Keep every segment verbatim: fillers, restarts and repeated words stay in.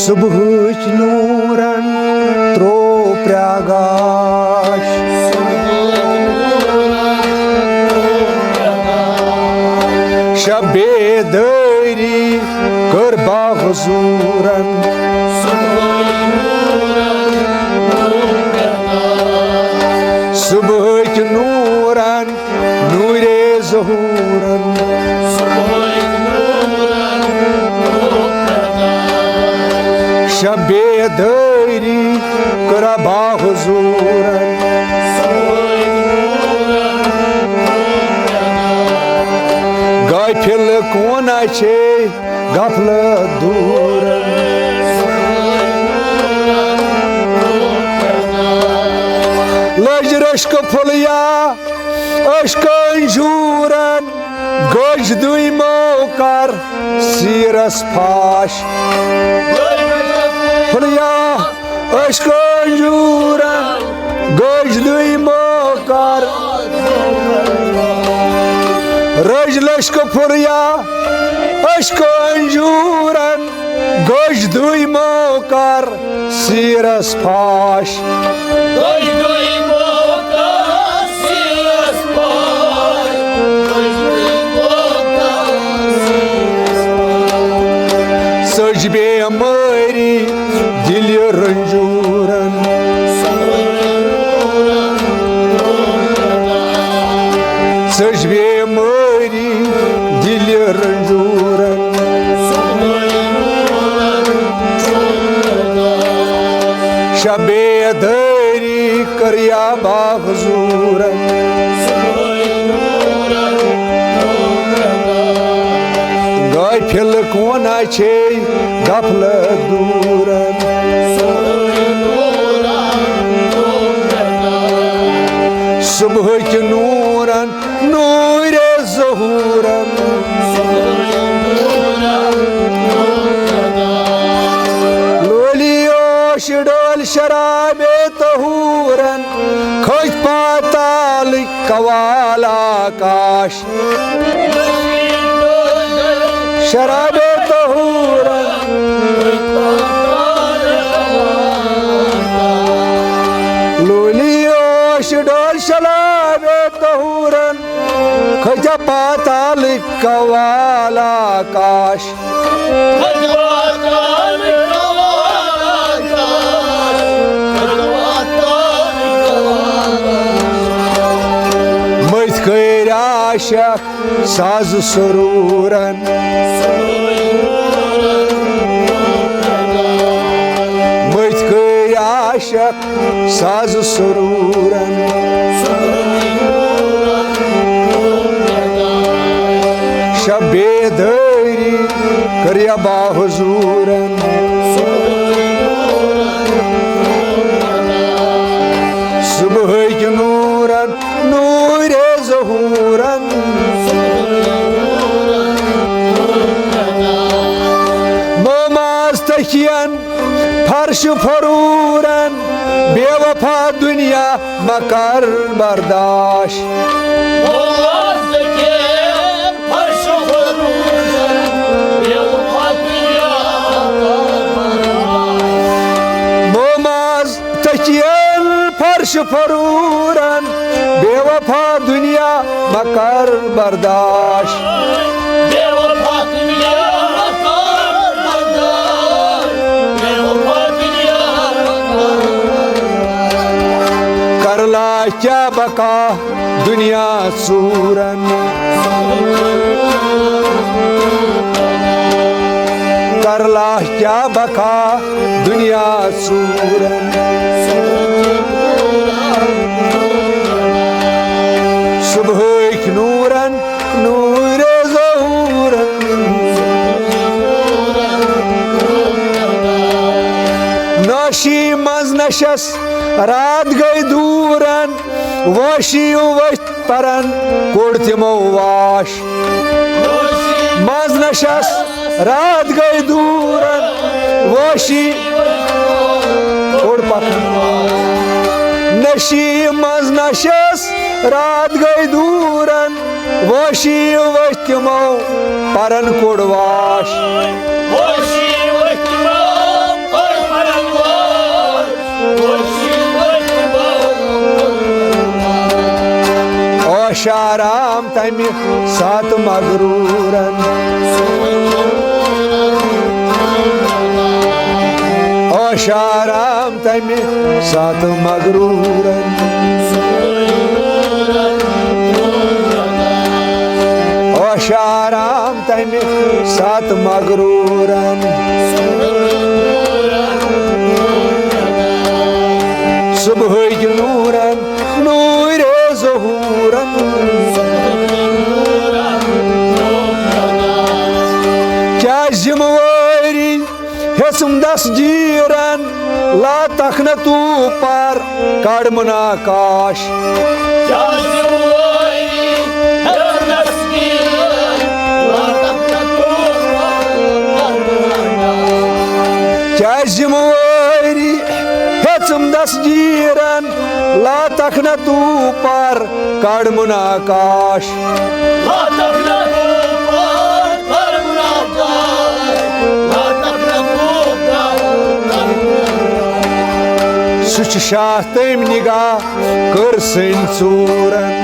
صبحٕکۍ نوٗرن ترٛوو پرٛاگاش۔ شب بیدٲری کٔر باحضوٗرن۔ صبحٕکۍ نوٗرن نوٗرے ظہوٗرن۔ شب بیدٲری کٔر باحضوٗرن۔ غافل کونہ چھے غفلت دوٗرن۔ لٔج رشکہٕ پھُلیا عشقہٕ انجوٗرن۔ گٔج دوٗنۍ مو کر سیٖرس پھاش۔ پھُلیا عشقہٕ انجوٗرن۔ گٔج دوٗنۍ مو کر۔ رٔج لشکہٕ پھُلیا عشقہٕ انجوٗرن۔ گٔج دوٗنۍ مو کر سیٖرس پھاش۔ گٔج دوٗنۍ مو کر سیٖرس پھاش۔ گٔج دوٗنۍ مو کر سیٖرس پھاش۔ سٔج بیمٲری دِلہِ رنجوٗرن۔ سٔج بیمٲری دِلہِ رنجوٗرن۔ شب بیدٲری کٔریا باحضوٗرن۔ غافل کونہ چھے غفلت دوٗرن۔ صبحٕکۍ نوٗرن نوٗرے ظہوٗرن۔ لولی اوش ڈول شرابے طہوٗرن۔ کھٔتۍ پاتالٕکۍ قوال آکاش۔ شرابے طہوٗرن۔ لولی اوش ڈول شرابے طہوٗرن۔ کھٔتۍ پاتالٕکۍ قوال آکاش۔ مٔتھۍ کٔرۍ عاشق ساز سروٗرن۔ مٔتھۍ کٔرۍ عاشق ساز سروٗرن۔ شب بیدٲری کٔریا باحضوٗرن۔ صبحٕکۍ نوٗرن نوٗرے ظہوٗرن۔ موماز تکین فرش فرورن، بے وفا دنیا مکر برداش۔ موماز تکین فرش فرورن، بے وفا دنیا مکر برداش۔ بے وفا دنیا مکر برداش، بے وفا دنیا مکر برداش۔ کر لا کیا بقا دنیا ژوٗرن۔ کر لا کیا بقا دنیا ژوٗرن۔ صبحٕکۍ نوٗرن نوٗرے ظہوٗرن۔ ناشی منٛز نشس رات گٔے دوٗرن، واشی ؤتھۍ پرن کوٚڑ تِمو واش۔ منٛز نشس رات گٔے دوٗرن، واشی کوٚڑ پکھ۔ نشی منٛز نشس رات گٔے دوٗرن، واشی ؤتھۍ تِمو پرن کوٚڑ واش۔ شارام تمہِ ساتہٕ مغروٗرن۔ او شارام تمہِ ساتہٕ مغروٗرن۔ او شارام تمہِ ساتہٕ مغروٗرن۔ صبحٕکۍ نوٗرن نوٗرِ ظہوٗرن۔ کیٛاہ ذمہٕ وٲری ہیٚژٕم دستگیٖرن، لا تخنتو پر کڑمُن آکاش۔ کیٛاہ ذمہٕ وٲری ہیٚژٕم دستگیٖرن، لا تخنتو پر کڑمُن آکاش۔ سُہ چھُ شاہ تٔمۍ نگاہ کٔر سٔنۍ ژوٗرن۔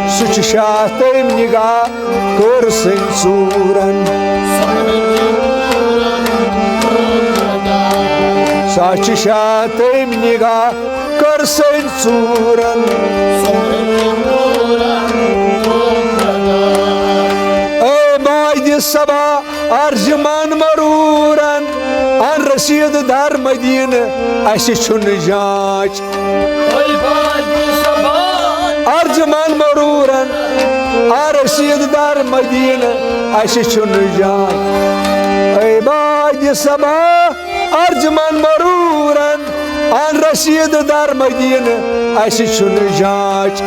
سُہ چھُ شاہ تٔمۍ نگاہ کٔر سٔنۍ ژوٗرن۔ سُہ چھُ شاہ تٔمۍ نگاہ کٔر سٔنۍ ژوٗرن۔ اے باجہِ صبا، ارجمان مرورن، ان رسید در مدینہ، اسہِ چھُنہٕ جانچ۔ ارجمان مرورن، ان رسید در مدینہ، اسہِ چھُنہٕ جانچ۔ اے باجہِ صبا، ارجمان مرورن، ان رسید در مدینہ، اسہِ چھُنہٕ جانچ۔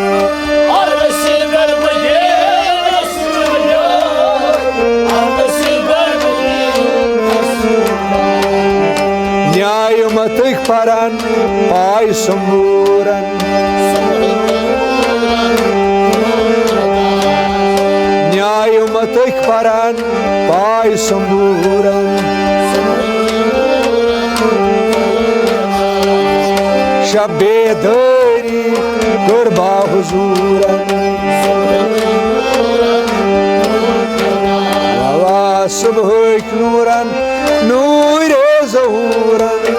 نیایہِ متٕکۍ پرن پاے سمبورن۔ نیایہِ متٕکۍ پرن پاے سمبورن۔ شب بیدٲری کٔر با حضورن۔ واہ واہ صبحٕکۍ نورن نوٗرِ ظہورن۔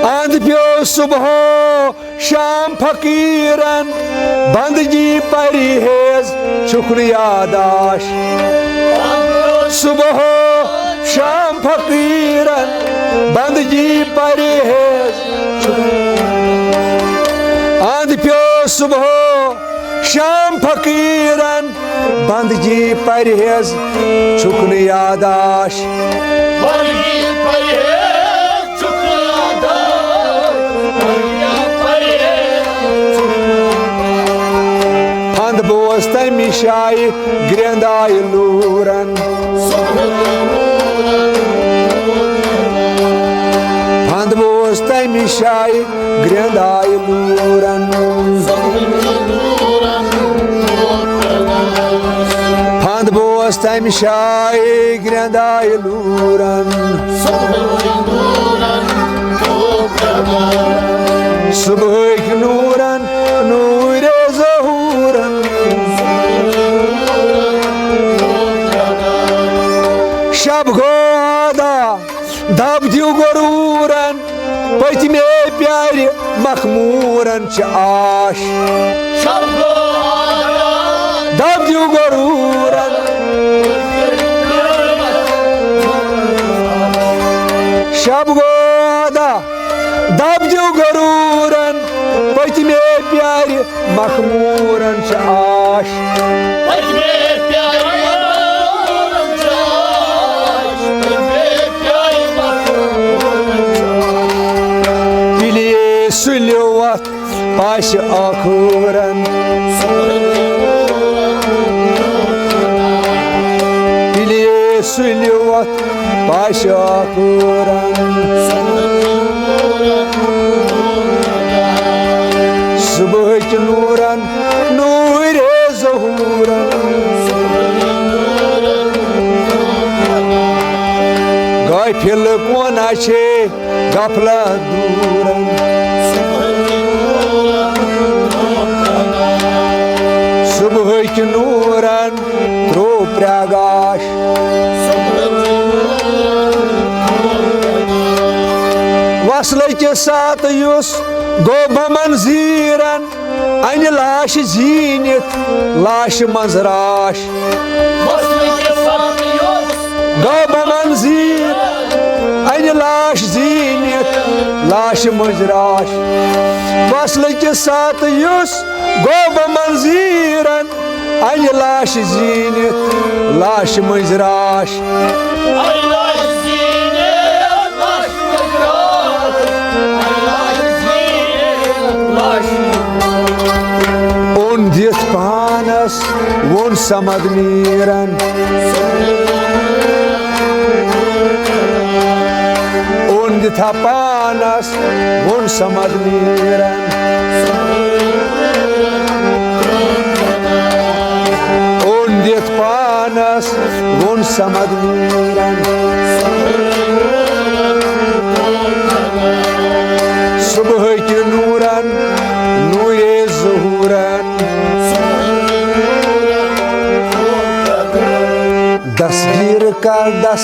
اند پیو صبحو شام فقیرن، بندگی پرہیز چھُکھ نہٕ یاداش۔ صبح شام فقیرن، بندگی پرہیز چھُکھ۔ اند پیو صبح شام فقیرن، بندگی پرہیز چھُکھ نہٕ یاداش۔ بندگی پرہیز چھُکھ نہٕ یاداش۔ بندگی پرہیز چھُکھ نہٕ یاداش۔ پھند بوز تمہِ شایہِ گرٛٮ۪ندایہِ لوٗرن۔ پھند بوز تمہِ شایہِ گرٛٮ۪ندایہِ لوٗرن۔ پھند بوز تمہِ شایہِ گرٛٮ۪ندایہِ لوٗرن۔ صبحٕکۍ نوٗرن نوٗرِ ظہوٗرن۔ شب گوٚو ادا دب دیو غروٗرن، پٔتمے پیارِ مخموٗرن چھِ آش۔ دب دیو غروٗرن۔ شب گوٚو ادا دب دیو غروٗرن، پٔتمے پیارِ مخموٗرن چھِ آش۔ تیٚلے سُلِو وَتھ پاسہِ ٲخٕرن۔ تیٚلے سُلِو وَتھ پاسہِ ٲخٕرن۔ صبحٕکۍ نوٗرن نوٗرِ ظہوٗرن۔ غٲفِل کون چھے غفلت دوٗرن۔ صبحٕکۍ نوٗرن ترٛوو پرٛگاش۔ وصلٕکہِ ساتہٕ یُس گوٚو بمن زیٖرن، انہِ لاش زیٖنِتھ لاشہِ منٛز راش۔ گوٚو بمن زیٖر، انہِ لاش زیٖنِتھ لاشہِ منٛز راش۔ وصلٕکہِ ساتہٕ یُس گوٚو بمن زیٖرن، انہِ لاش زیٖنِتھ لاشہِ منٛز راش۔ اوٚن دِتھ پانس ووٚن صمد میٖرن۔ اوٚن دِتھا پانس ووٚن صمد میٖرن۔ اوٚن دِتھ پانس ووٚن صمد میٖرن۔ صبحٕکۍ نوٗرن نوٗرے ظہوٗرن۔ دستگیٖر کر دس